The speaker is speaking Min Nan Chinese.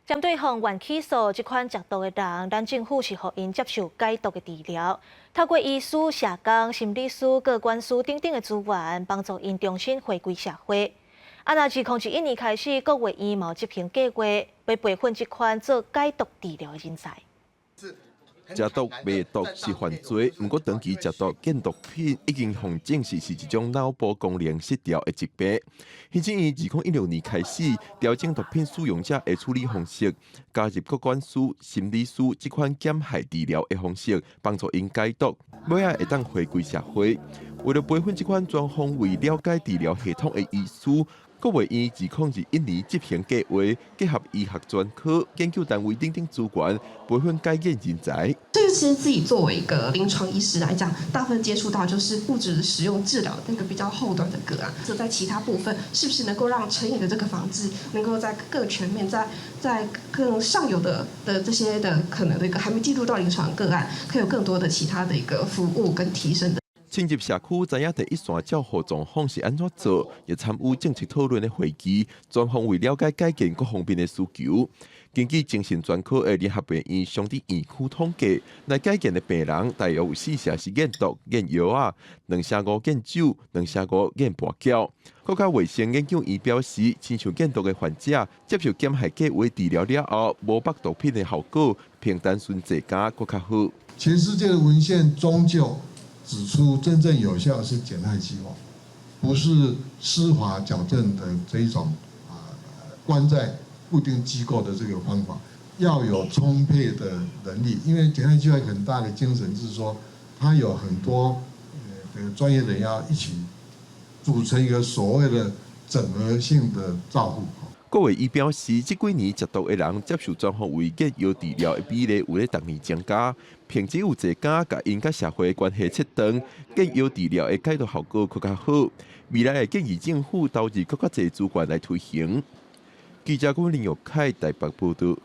針對予人起訴這款食毒的人，咱政府是予𪜶接受解毒的治療，透過醫師、社工、心理師、個管師等等的資源，幫助𪜶重新回歸社會。啊，若2011年開始，國衛院嘛執行計劃，欲培訓這款做解毒治療的人才。食毒賣毒是犯罪，毋過長期食毒見毒品已經予證實是一種腦部功能失調的疾病。行政院2016年開始調整毒品使用者的處理方式，加入個管師、心理師這款減害治療的方式，幫助𪜶解毒，尾仔會當回歸社會。為了培訓這款全方位了解治療系統的醫師，國衛院2021年執行計劃，結合醫學專科、研究單位等等資源，培訓解癮人才。這個其實自己作為一個臨床醫師來講，大部分接觸到就是物質使用治療那個比較後端的個案。這在其他部分，是不是能夠讓成癮的這個防治能夠在更全面，在更上游的這些的可能的一個還沒進入到臨床個案，可以有更多的其他的一個服務跟提升的。進入社區，知影第一線照護狀況是按怎做，也參與政策討論的會議，全方位了解解決各方面的需求。根據精神專科的聯合病院雙佇院區統計，來解癮的病人大約有四成是癮毒、癮藥仔，2.5%癮酒，2.5%癮跋筊。國家衛生研究院表示，親像癮毒的患者接受減害計劃治療了後，無縛毒品的效果，比單純坐監閣較好。全世界的文獻終究指出，真正有效是減害計劃，不是司法矯正的這一種啊，關在固定機構的這個方法，要有充沛的人力，因為減害計劃很大的精神是說，它有很多呃專業人要一起組成一個所謂的整合性的照護。國衛院表示，這幾年食毒的人接受全方位戒藥治療的比例有咧逐年增加，憑只有坐監共𪜶佮社會關係切斷，戒藥治療的解毒效果閣較好。未來會建議政府投入閣較濟資源來推行。記者郭林玉凱台北報道。